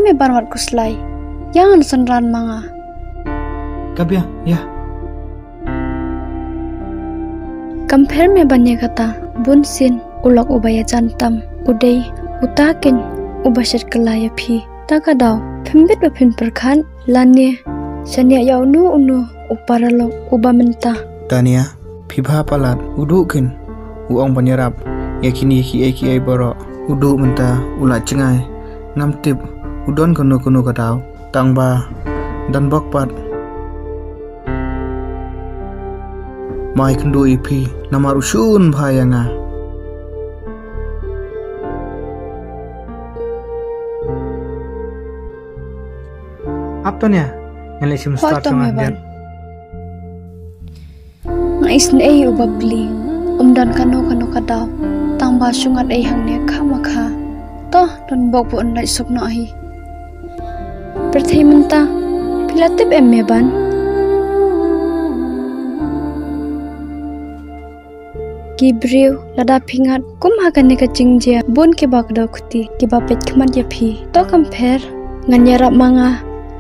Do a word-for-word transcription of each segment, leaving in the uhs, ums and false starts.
Me ban wat khuslai. Ïa ngan synran ma nga. Ka biang, ïa. Kam pher me ban ïa kata, bun sien, u lok uba ïajan tam, u dei, uta keiñ, uba shet kylla ïa phi. Ta ka daw, phim bit ba phin pyrkhat, lane, shaniah ïa uno uno, u paralok, uba mynta. Tania, phi bha palat, u duh keiñ, u ong ban ïarap, ïa kine kiei kiei baroh, u duh mynta, u la jngai, ngam tip, u don kano kano ka daw. Tang ba, don bok pat. Mai kynduh ïa phi, namar u shun bha ïa nga. Ap Tania, ngan leit shim star. Hoi to me ban. Nga isynei ïa u bapli, um don kano kano ka daw, tang ba shu ngat ei hangne kha ma kha. To, don bok ba un lait suk noh hi. Pyrthei mynta, phi la tip em me ban? Ki briew, lada phi ngat, kum ha kane ka jingjia, bun kiba kdew kti, kiba peit khmat ïa phi. To kam pher, ngan ïarap ma nga,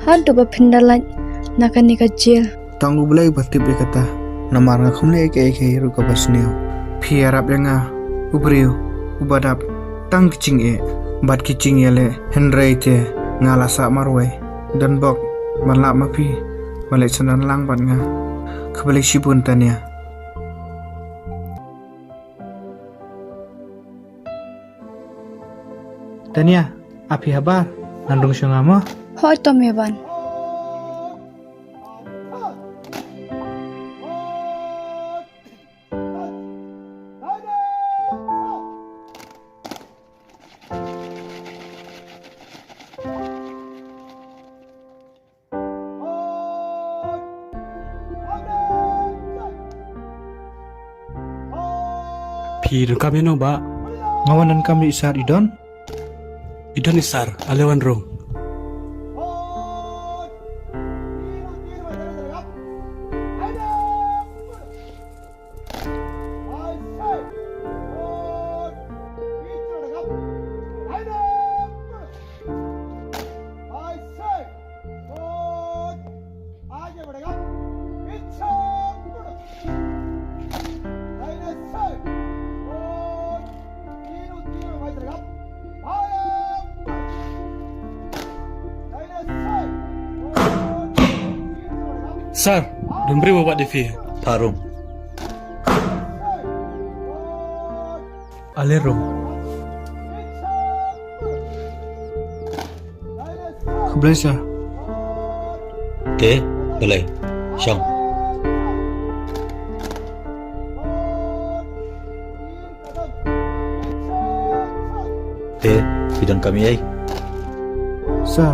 haduh ba phin da lait, na kane ka jel. Tang U Blei ba tip ïa kata. Namar nga kham leh ïa kaei kaei ruh kaba sniew. Phi ïarap ïa nga, u briew, uba dap, tang ki jingeh, bad ki jingïaleh, hynrei te, nga la sah marwei. Don bok, ban lap ma phi, ban leit synran lang bad nga. Khublei shibun Tania. Tania, ap hi habar, ngan rung sha nga mo. Hoi to me ban. Phi donkam ïano bah? Nga wan donkam ïa i sar, i don? I don i sar, ale wan rung. Sir, don briew ba wad ïa phi. Phah rung. Ale rung. Khublei sir. Te, khublei. Shong. Te, phi donkam ei? Sir.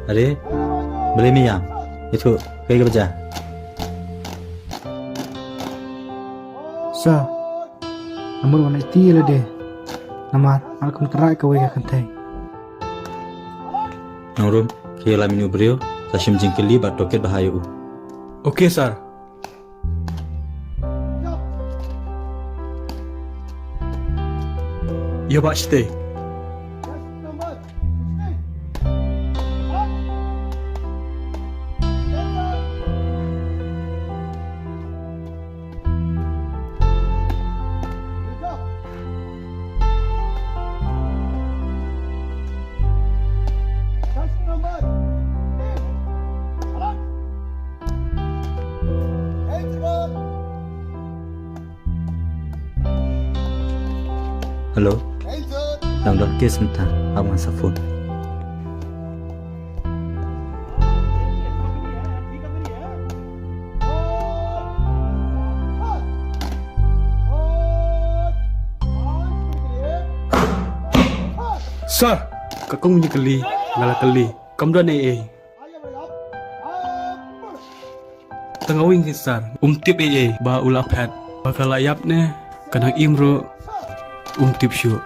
Are, balei me ïam? Ïathuh, kaei kaba jia? Sir, nga mut ban aiti ïa lade. Namar nga la kynrad kawei ka kynthei. Nongrum, khie lem ïa une u briew, sa shim jingkylli bad tohkit bha ïa u. Okay, sir. Ïa bah shatei. Hello. Dang don case mynta, ap ngan sa phone. Sir, ka kong ïa kylli, nga la kylli, kam don ei ei. Tang nga weng hi sir, um tip ei ei ba u la phet. Ba ka la ïap ne ka nang im ruh, um tip shuh.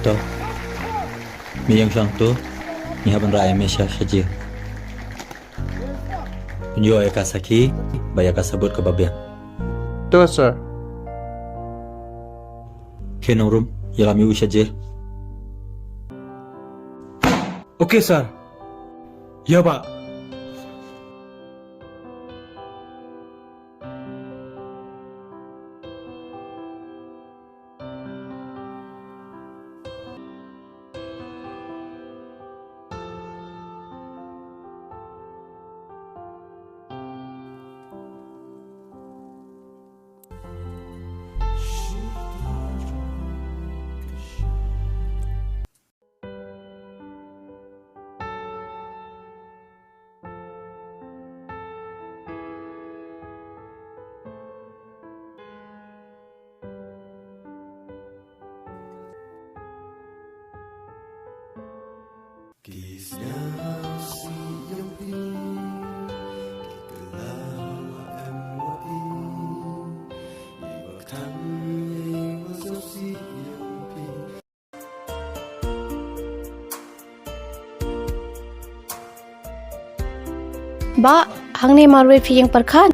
To. Me ïeng shong to. Ngi hap ban rah ïa me sha sha jel. U Ïoh ïa ka sakhi bad ïa ka sabut kaba biang. To, sir. Khe nongrum, ïalam ïa u sha jail. Okay, sir. Ïa, bah. Bah, hangne marwei phi ïeng pyrkhat?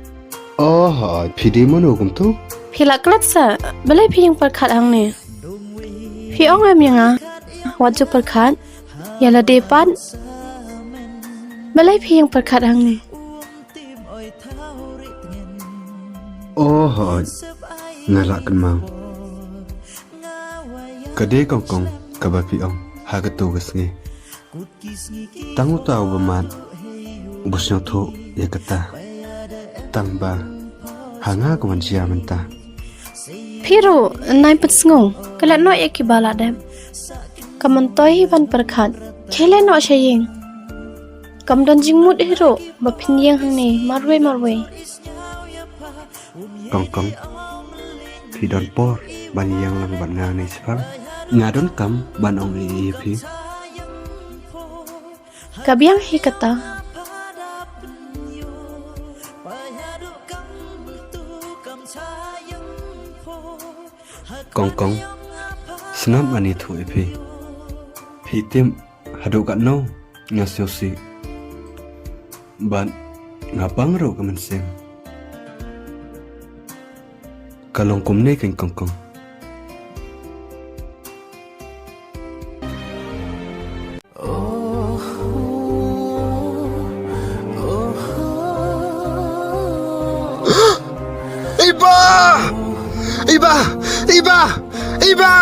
Oh, phi dei mano kumto? Phi la klet sa, balei phi ïeng pyrkhat hangne? Phi ong em ïa nga, wat ju pyrkhat, ïa lade pat. Balei phi ïeng pyrkhat hangne? Oh, hooid. Nga lah kynmaw. Ka dei kongkong kaba phi ong ha kato ka sngi. Tang uta uba mad uba sngewthuh ïa kata. Tang ba ha nga ka wan jia mynta. Phi ruh nai pynsngew, klet noh ïa kiba la dep. Ka myntoi hi ban pyrkhat, khie leit noh sha ïing. Kam don jingmut hi ruh ba phin ïeng hangne marwei marwei. Kongkong, phi don por ban ïeng lang bad nga ne shipang? Nga donkam ban ong ei ei ïa phi. Ka biang hi kata. Kongkong, sngap, ngan ïathuh ïa phi. Phi tip haduh katno nga sngewsih bad nga pang ruh ka mynsiem. Ka long kumne keiñ kongkong. Iba! Iba! Iba! Iba!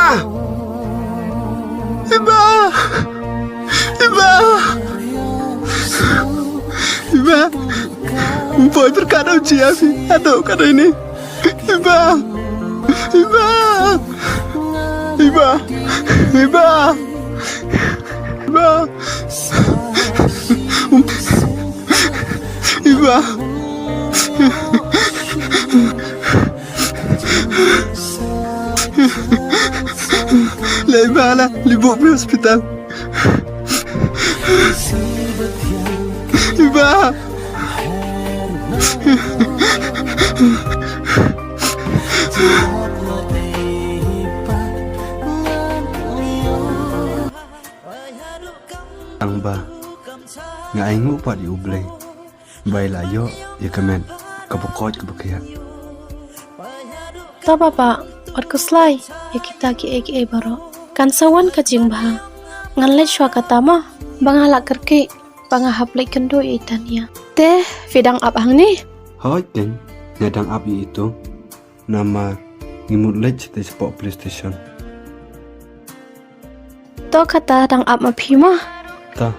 Iba! Iba! Iba! Ym poi pyrkhat ïa u jia phi haduh katne. Iba! Iba! Iba! Iba! Iba! Iba! Lei ba la li bok phi hospital. Iba. Tang ba nga ainguh pat ïa U Blei ba i la ïoh ïa ka met kaba koit kaba khiah. To baba, wat khuslai ïa kita kiei kiei baroh. Kan sa wan ka jingbha. Ngan leit shuwa kata mo, ba nga lah kyrkieh ba nga hap leit kynduh ïa i Tania. Te phi dang ap hangne? Hooid keiñ, nga dang ap ïa ito. Namar ngi mut leit shatei shapoh police station. To kata dang ap ma phi mo. Ta.